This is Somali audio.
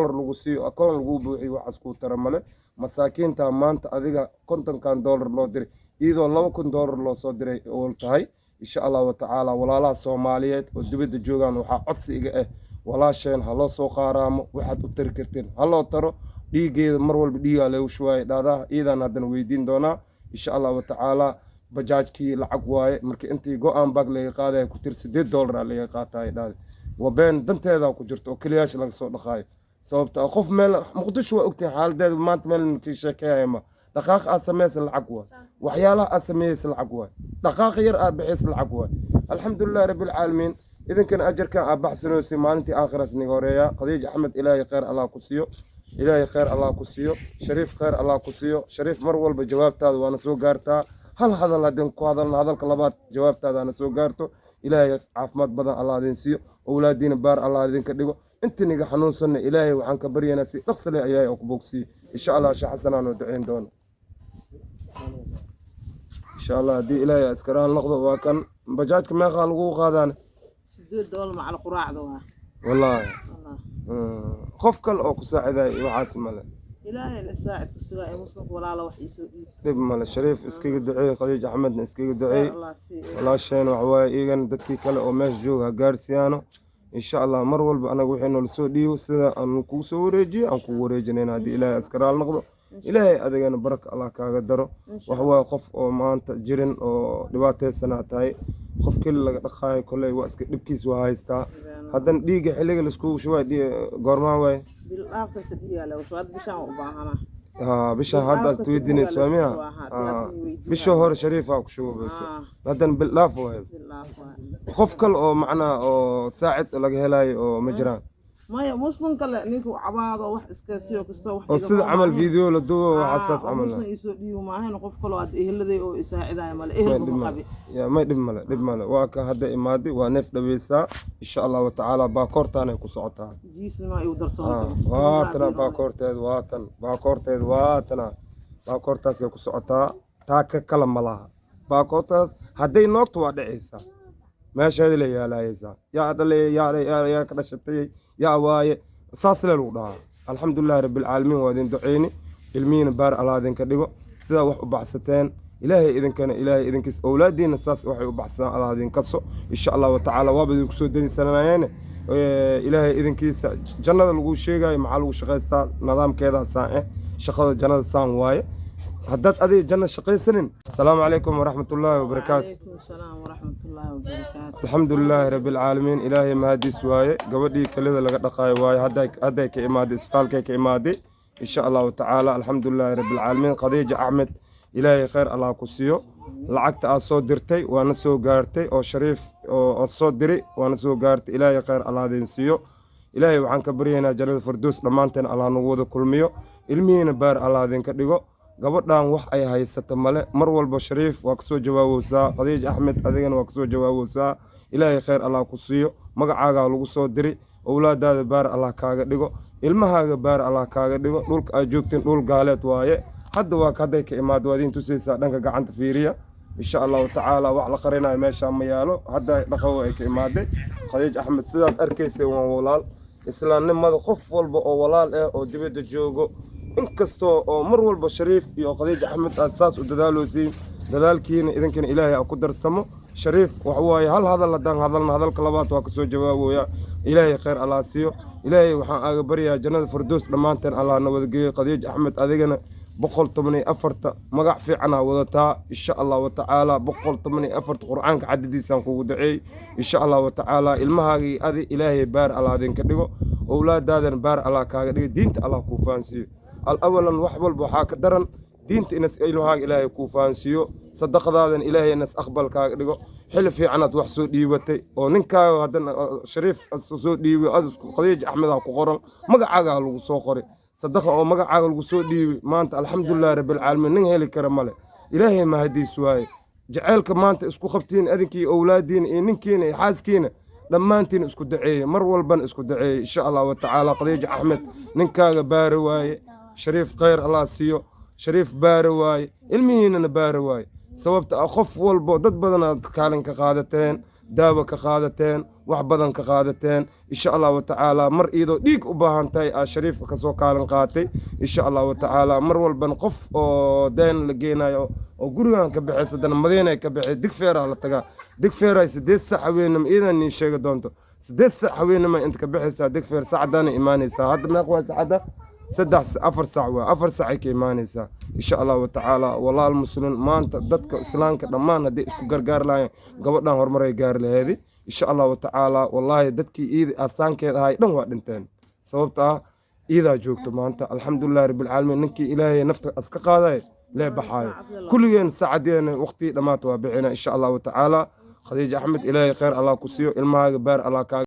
Lagu siiyo akoon lagu buuxiyo, waxaas kuu tara male. Masaakiinta maanta adiga 50-kan doolar loo diray, iyadoo $2000 loo soo diray oo tahay, insha Allahu tacaala. Walaalaha Soomaaliyeed oo dibadda joogaan, waxaa codsi iga ah walaasheen ha loo soo qaaraamo. Waxaad u tari karteen ha loo taro. Dhiiggeeda mar walba dhiigaa lagu shubaayay dhaadaha, iyadaan haddana weydiin doonaa, insha Allahu tacaala. Bajaajkii lacag waaye. Marka intii go-aan baag laga qaadaya ku tir, $8 aa laga qaataya dhahday. Waa been, danteedaa ku jirto oo keliyaasha laga soo dhaqaayo. Sababta ah, qof meel Muqdisho waa ogtahay xaaladeeda maanta, meel kii sheekeeyaya ma dhaqaaq aad sameysa lacag waay, waxyaalaha aad sameeyeysa lacag waay, dhaqaaqa yar aad bixiysa lacag waay. Alxamdulilahi rabbilcaalamiin. Idinkana ajarkan aad baxsanoysay maalintii aakhiraas niga horeeya. Khadiij Axmed, Ilaahay khayr Allah ku siiyo, Ilaahay khayr Allah ku siiyo. Shariif, khayr Allah ku siiyo. Shariif, mar walba jawaabtaada waana soo gaartaa. Hal hadal haddeen ku hadalna, hadalka labaad jawaabtaada ana soo gaarto. Ilaahay caafimaad badan Allah idin siiyo, owlaadiina baar Allah idinka dhigo. Inta niga xanuunsanna Ilaahay waxaan ka baryaynaa si dhaqso leh Ilaahay oo ku bogsiiyo, insha Allah. Sheekh Xasan noo duceyn doono, insha Allah, haddii Ilaahay askaraan noqdo. Waa kan bajaajka, meeqaa lagu qaadaan? $8 macal quraacda waa. Wallaahi. Wallah. Qof kale oo ku saaciday waxaas male? Ilaahay la saacid ku sugaa ee Muslimka walaala wax iisoo dhiib. Dhib male. Shariif iskaga duceey, Khadiij Axmedna iskaga duceey. Khayr Allah siiyo. Walaasheen waxawaaye, iyagana dadkii kale oo meesha jooga ha gaarsiiyaano, insha Allah. Mar walba anaga wixii noola soo dhiibo, sida aan kugu soo wareejiyo aan kugu wareejinayna, haddii Ilaahay askaraal noqdo. Ilaahay adigana baraka Allah kaaga daro. Waxawaaye, qof oo maanta jirin oo dhibaataysanaa tahay, qof keli laga dhaqaayo, kolley waa iska dhibkiis waa haystaa. Haddana dhiigga xilliga laiskugu shubay goormaa waaye? Bil dhaaf kasta dhiigaa lagu shubaa, hadda bishaan u baahanaa. Haa, bisha hadda aad weydiinayso waa miya? Haa, bisha hore Shariifaa ku shubayso, haddana bil dhaaf waaye. Bil dhaaf waa. Qof kale oo macnaha oo saacid laga helayo oo ma jiraan? Maya, Muslim kale ninka cabaado wax iska siyo kastoo wax oo iga sida camal maahan. Video la duubo, waxaa saas oo camal. Muslim iisoo dhiibo maahan, qof kaloo aad eheladay oo isaacidaya male. May Ehelba dhib ma male qabi. Ya, may dhib male, dhib male. Waa ka hadda imaaday, waa neef dhaweysaa, insha Allahu tacaala. Baakoortaanay ku socotaa. Jiisnima igu darsoontay. Waatana baakoorteed, waatan baakoorteed, waatana baakoortaasay ku socotaa. Taa ka kala ma laha. Baakoortaas hadday noogto waa dhacaysaa, meesheeda la yaalayaysaa. Yaa dhalay, yaa ka dhashatay, yaa waaye, saas le lagu dhahaa. Alxamdulilahi rabbilcaalamiin. Waa idin duceyni, ilmihiina baar Allah idinka dhigo. Sidaa wax u baxsateen, Ilaahay idinkana, Ilaahay idinkiis owlaadiina saas waxay u baxsadaan Allah idin kaso, insha Allahu tacaala. Waaba idinku soo daysananayeene. Ilaahay idinkiisa, jannada lagu sheegayo maxaa lagu shaqaystaa? Nidaamkeeda saan eh, shaqada jannada saan waaye. Haddaad adiga janna shaqaysanin. Asalaamu calaykum waraxmatullaahi wabarakaatu. Calaykum asalaam waraxmatullaahi wabarakaatu. Alxamdulilaahi rabbilcaalamiin. Ilaahay mahadiis waaye. Gabadhii kelida laga dhaqaayo waaye, hadday ka imaaday isbitaalkay ka imaaday, insha Allahu tacaala. Alxamdulilaahi rabbilcaalamiin. Khadiija Axmed, Ilaahay khayr Allah ku siiyo. Lacagta aad soo dirtay waana soo gaartay, oo Shariif oo aad soo diray waana soo gaartay. Ilaahay khayr Allah idin siiyo. Ilaahay waxaan ka baryaynaa jannada Fardoos dhammaanteen Allah nagu wada kulmiyo. Ilmihiina baar Allah idinka dhigo. Gabadhan wax ay haysata male. Mar walba Shariif waa kasoo jawaabowsaa, Khadiij Axmed adigana waa kasoo jawaabowsaa. Ilaahay khayr Allah ku siiyo. Magacaagaa lagu soo diri. Owlaadaada baar Allah kaaga dhigo, ilmahaaga baar Allah kaaga dhigo. Dhulka aad joogteen dhul gaaleed waaye. Hadda waa hadday ka imaado, waa idiin tusaysaa. Dhanka gacanta fiiriya, insha Allahu tacaala. Wax la qarinayo meeshaa ma yaalo. Hadda dhaqawo ay ka imaaday Khadiij Axmed, sidaad arkaysay, waan walaal. Islaamnimada qof walba oo walaal ah oo dibadda joogo, inkastoo oo mar walba Shariif iyo Khadiij Axmed aad saas u dadaalosiin, dadaalkiina idinkana Ilaahay ha ku darsamo. Shariif waxa waaye, hal hadal haddaan hadalna, hadalka labaad waa kasoo jawaabaya. Ilaahay khayr Allah siiyo. Ilaahay waxaan aaga baryayaa jannada Fardoos dhammaanteen Allah na wada geeyo. Khadiij Axmed, adigana 114-ta magac fiicanaa wadataa, insha Allahu tacaala. 114-ta Qur-aanka cadadiisaan kugu duceey, insha Allahu tacaala. Ilmahaagii adi Ilaahay baar Allah idinka dhigo, owlaadaadana baar Allah kaaga dhigo, diinta Allah kuu fahansiiyo. Alawalan wax walba waxaa ka daran diinta inas ilmahaaga Ilaahay kuu fahansiiyo. Sadaqadaadan Ilaahay inas aqbal kaaga dhigo. Xili fiicanaad wax soo dhiibatay oo ninkaaga haddana Shariif soo dhiibay. Khadiij Axmed ku qoran, magacaagaa lagu soo qoray sadaqa oo magacaaga lagu soo dhiibay maanta. Alxamdulilahi rabbilcaalamiin. Nin heli kara male, Ilaahay mahadiis waaye. Jaceylka maanta isku qabtiin adinkii, owlaadiina iyo ninkiina iyo xaaskiina, dhammaantiin isku daceeye, mar walbana isku daceeye, insha Allahu tacaala. Khadiij Axmed, ninkaaga baari waaye. Shariif khayr Allah siiyo. Shariif baari waaye, ilmihiinana baari waaye. Sababta ah, qof walbo dad badanaad kaalin ka qaadateen. Daawo ka qaadateen, wax badan ka qaadateen, insha Allahu tacaala. Mar iyadoo dhiig u baahan tahay aa Shariifka kasoo kaalin qaatay, insha Allahu tacaala. Mar walbana qof oo deen la geenayo oo gurigan ka baxaysa, haddana Madiinay ka baxay, Digfeeraa la tagaa. Digfeeray 8 sac haweenimo, iidan niin sheegi doonto, 8 sac haweenimo inta ka baxaysaa Digfeer, sacadaana imaanaysaa. Hadda meeq waa sacadda? 3, 4 sac waa, 4 sacay ka imaanaysaa, insha Allahu tacaala. Walaal Muslim, maanta dadka Islaamka dhammaan hadday isku gargaar lahayn, gabadhan horumaray gaari laheedi, insha Allahu tacaala. Wallaahi dadkii iidi asaankeed ahay dhan waa dhinteen, sababta ah iidaa joogto maanta, alxamdulilahi rabbilcaalamiin. Ninkii Ilaahay nafta aska qaaday lee baxaayo. Kulligeen saacadeena waqtigii dhammaata waa bixina, insha Allahu tacaala. Khadiija Axmed, Ilaahay khayr Allah ku siiyo, ilmahaaga baar Allah kaaga.